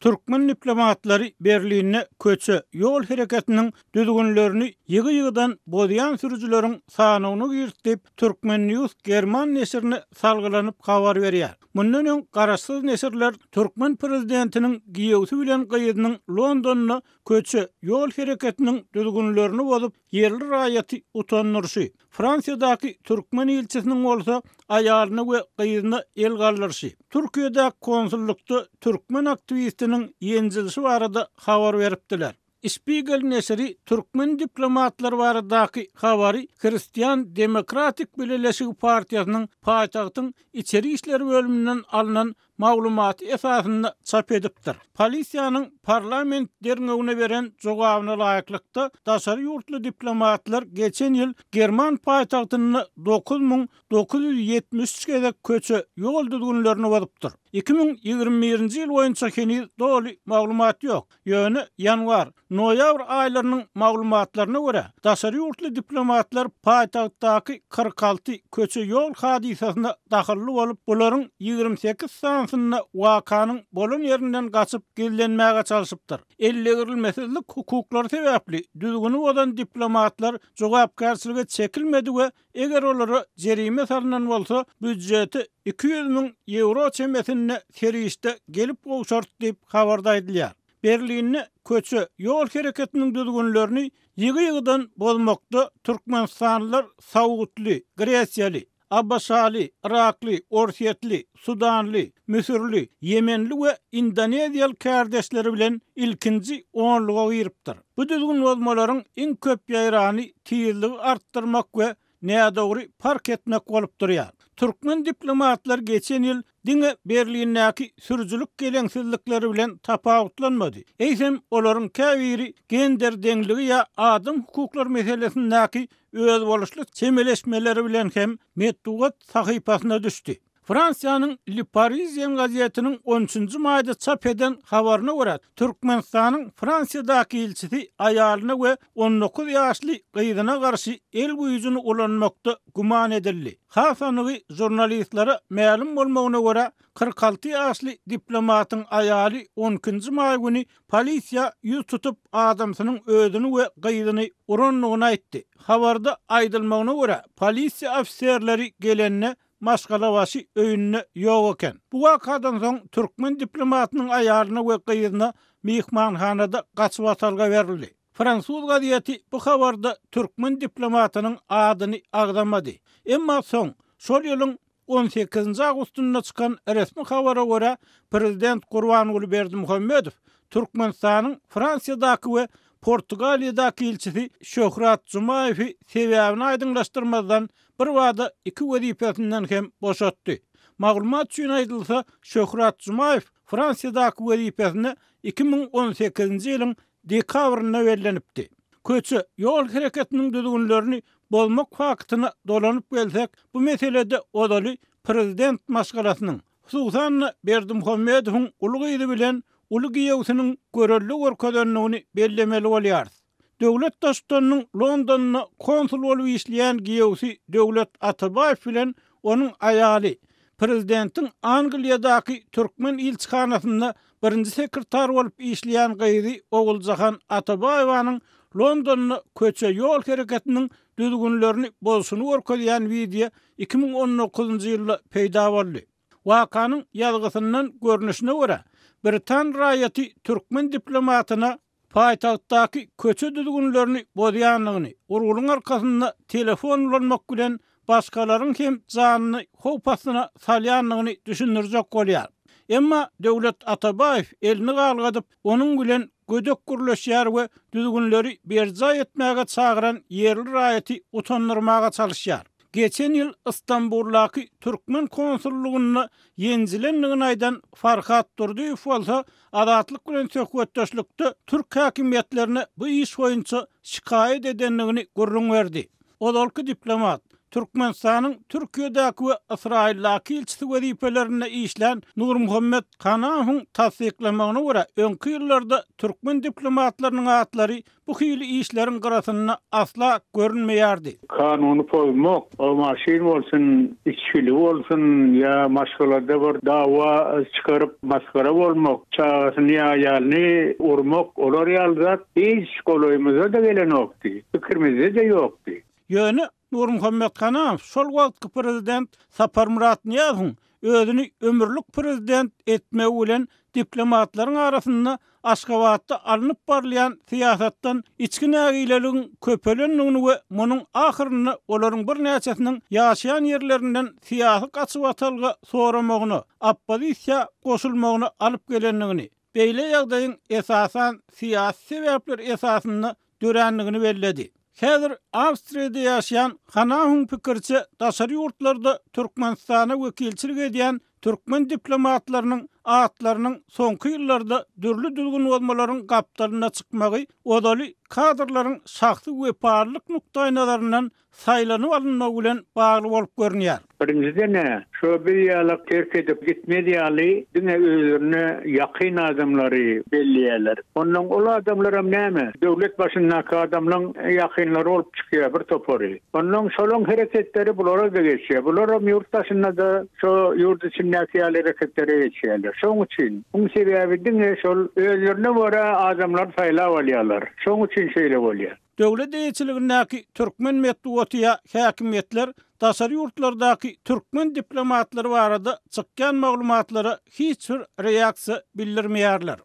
Türkmen diplomatlary Berlinde köçe, ýol hereketiniň düzgünlerini ýygy-ýygydan bozýan sürüjileriň sanawyna girdi diýip, Turkmen. News german neşirine salgylanyp habar berýär. Mundan öň garaşsyz neşirler türkmen prezidentiniň giýewsi bilen gyzynyň Londonda köçe, ýol hereketiniň düzgünlerini bozup, ýerli raýaty utandyryşy, Fransiýadaky türkmen ilçisiniň bolsa aýalyna we gyzyna el galdyryşy, Türkiýedäki konsullykda türkmen aktiwistiniň ýenjilişi barada habar beripdiler. Spiegel neşiri türkmen diplomatlary baradaky habary Hristian demokratik bileleşigi partiýasynyň paýtagtyň içeri işler bölüminden alnan maglumaty esasynda çap edipdir. Polisiýanyň parlament derňewine beren jogabyna laýyklykda, daşary ýurtly diplomatlar geçen ýyl german paýtagtynda 9973 gezek köçe, ýol düzgünlerini bozupdyr. 2021-nji ýyl boýunça heniz doly maglumat ýok. Ýöne ýanwar, noýabr aýlarynyň maglumatlaryna görä, daşary ýurtly diplomatlar paýtagtdaky 46 köçe-ýol hadysasyna dahylly bolup, bularyň 28 sanysynda wakanyň bolan ýerinden gaçyp gizlenmäge çalşypdyr. Eldegrilmesizlik hukuklary sebäpli düzgüni bozan diplomatlar jogapkärçilige çekilmedi we Eger olara jerime salnan bolsa, býujete 200 müň ýewro çemesinde serişde gelip gowşar diýip, habarda aýdylýar. Berlinde köçe, ýol hereketiniň düzgünlerini ýygy-ýygydan bozmakda türkmenistanlylar saudly, gresiýaly, ABŞ-ly, yrakly, orsýetli, sudanly, müsürli, ýemenli we indoneziýaly kärdeşleri bilen ilkinji onluga giripdir. Bu düzgün bozmalaryň iň köp ýaýrany tizligi artdyrmak we nädogry park etmek bolup durýar. Türkmen diplomatlary geçen ýyl diňe Berlindäki sürüjilik geleňsizlikleri bilen tapawutlanmady. Eýsem, olaryň käbiri gender deňligi ýa adam hukuklary meselesindäki özboluşly çemeleşmeleri bilen hem metbugat sahypasyna düşdi. Fransiýanyň Le Parisien gazetiniň on üçünji maýda çap eden habaryna görä, Türkmenistanyň Fransiýadaky ilçisi aýalyna we 19 ýaşly gyzyna garşy el güýjüni ulanmakda güman edildi. Has anygy, žurnalistlere mälim bolmagyna görä, 46 ýaşly diplomatyň aýaly on ikinji maý güni polisiýa ýüz tutup, adamsynyň özüni we gyzyny urandygyny aýtdy. Habarda aýdylmagyna görä, polisiýa ofiserleri gelende maşgalabaşy öýünde ýok eken. Bu wakadan soň türkmen diplomatynyň aýalyna we gyzyna myhmanhanada gaçybatalga berildi. Fransuz gazeti bu habarda türkmen diplomatynyň adyny agzamady. Emma soň, şol ýylyň on sekizinji awgustynda çykan resmi habara görä, prezident Gurbanguly Berdimuhamedow Türkmenistanyň Fransiýadaky we Portugaliýadaky ilçisi Şöhrat Jumaýewi sebäbini aýdyňlaşdyrmazdan birbada iki wezipesinden hem boşatdy. Maglumat üçin aýdylsa, Şöhrat Jumaýew Fransiýadaky wezipesine 2018-nji ýylyň dekabrynda bellenipdi. Köçe, ýol hereketiniň düzgünlerini bozmak faktyna dolanyp gelsek, bu meselede ozaly prezident maşgalasynyň, hususan-da, Berdimuhamedowyň uly gyzy bilen uly giýewsiniň görelde görkezendigini bellemeli bolýarys. Döwlet Baştutanynyň Londonda konsul bolup işleýän giýewsi Döwlet Atabaýew bilen onuň aýaly, prezidentiň Angliýadaky türkmen ilçihanasynda birinji sekretar bolup işleýän gyzy Oguljahan Atabaýewanyň Londonda köçe-ýol hereketiniň düzgünlerini bozşuny görkezýän wideo 2019-njy ýylda peýda boldy. Wakanyň ýazgysyndan görnüşine görä, britan raýaty türkmen diplomatyna paýtagtdaky köçe düzgünlerini bozýandygyny, ruluň arkasynda telefon ulanmak bilen başgalaryň hem janyny howp astyna salýandygyny düşündirjek bolýar. Emma Döwlet Atabaýew elini galgadyp, onuň bilen gödek gürleşýär we düzgünleri berjaý etmäge çagyran ýerli raýaty utandyrmaga çalyşýar. Geçen ýyl Ystambuldaky türkmen konsullygynda ýenjilendigini aýdan Farhat Durdyýew bolsa Azatlyk bilen söhbetdeşlikde türk häkimiýetlerine bu iş boýunça şikaýat edendigini gürrüň berdi. Ozalky diplomat. Türkmenistanyň Türkiýedäki we Ysraýyldaky ilçisi wezipelerinde işlän Nurmuhammet Hanamowyň tassyklamagyna görä, öňki ýyllarda türkmen diplomatlarynyň atlary bu hili işleriň gyrasynda asla görünmeýärdi. Kanuny pozmak, o maşyn bolsun, içgili bolsun ýa maşgalada bir dawa çykaryp masgara bolmak, çagasyny ýa aýalyny urmak, olar ýaly zat hiç golaýymyza-da gelenokdy, pikirimizde-de ýokdy. Ýöne Nurmuhammet Hanamow şol wagtky prezident Saparmyrat Nyýazowyň özüni ömürlik prezident etmegi bilen diplomatlaryň arasynda Aşgabatda alnyp barylýan syýasatdan içki nägileligiň köpelendigini we munuň ahyrynda olaryň birnäçesiniň ýaşaýan ýerlerinden syýasy gaçybatalga soramagyna, oppozisiýa goşulmagyna alyp gelendigini, beýle ýagdaýyň esasan syýasy sebäpler esasynda dörändigini belledi. Häzir Awstriýada ýaşaýan Hanahuň pikiriçe, daşary ýurtlarda Türkmenistana wekilçilik edýän türkmen diplomatlarynyň atlarynyň soňky ýyllarda dürli düzgün bozmalaryň gapdalynda çykmagy ozaly kadrlaryň şahsy wepalylyk nukdaýnazaryndan saýlanyp alynmagy bilen bagly bolup görünýär. Birinjiden-ä, şo biz ýalak terk edip gitmez ýaly diňe özlerine ýakyn adamlary belleýärler. Onnoň ol adamlaram näme, döwlet başyndaky adamlaň ýakynlary bolup çykýar bir topary. Onnoň şolaň hereketleri bulara-da geçýär. Bularam ýurt daşynda-da şo ýurt içindäki ýaly hereketlere geçýärler. Şoň üçin, muň sebäbi diňe şol özlerine görä adamlary saýlap alýarlar. Şoň üçin şeýle bolýar. Döwlet eýeçiligindäki türkmen metbugaty ýa häkimiýetler daşary ýurtlardaky türkmen diplomatlary barada çykýan maglumatlara hiç bir reaksiýa bildirmeýärler.